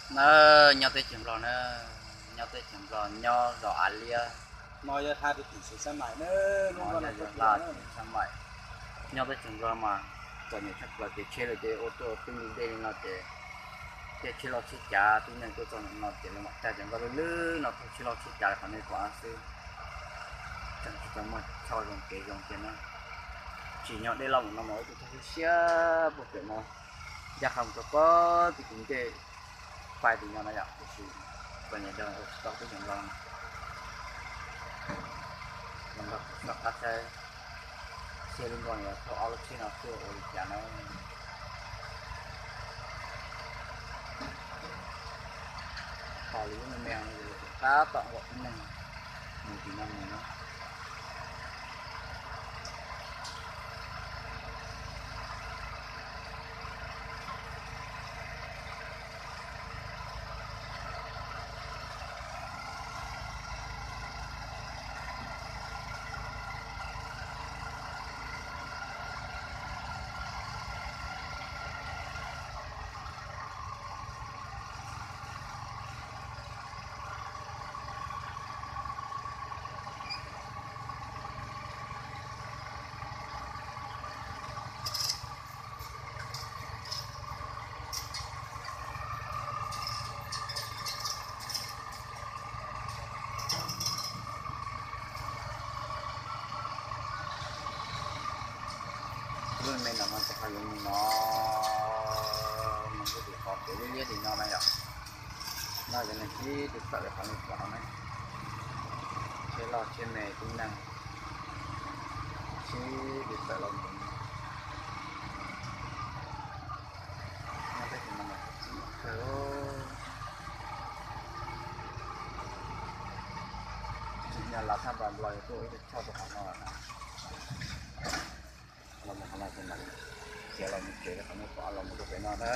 Na, nyob teb chaws Nplog na, nyob teb chaws Nplog nyob zos Av Liab, nyob teb chaws Nplog mas txom nyem tshaj plaws ces tsheb lawv ces ua tuaj ua tib li dej li no ces tej tsheb loj tsheb cav tib neeg tuaj txog no ces lawv mam caj cov nkoj lwj lwj no thauj tsheb loj tsheb cav qhov nej pom no xwb. Tseem tsis tau muaj tshoj zoo kev zoo tiag na. Tsim nyog dej loj mus no mas ua tus thauj siab siab puag pem no, ncaj qha mus rau pem tim tus ncej fais tim no na yom, tiam sis txom nyem dhau ua tsis tau teb chaws Nplog no. Los nrog kuv soj qab saib, seb lub nkoj no thauj ob lub tsheb no tuaj ua li cas na. Tos li lub me me no tab tom nkaum tib neeg mus tim no mus na. Lub me no mas ces ho yuav mus no, mus rau tim qhov kev liab liab tim no na yom. No yog neeg sib tw tawm rau qhov no pom no ne, tsheb loj tsheb me tib neeg sib tw tawm los mus. Nyob teb chaws no mas txom nyem kawg. Tsim nyog lav thaj npas nplos yuav tuaj ua ib tug choj rau qhov no na. Los mus qhov no ces mam khiav los mus tsev rau qhov no, los mus rau pem no na.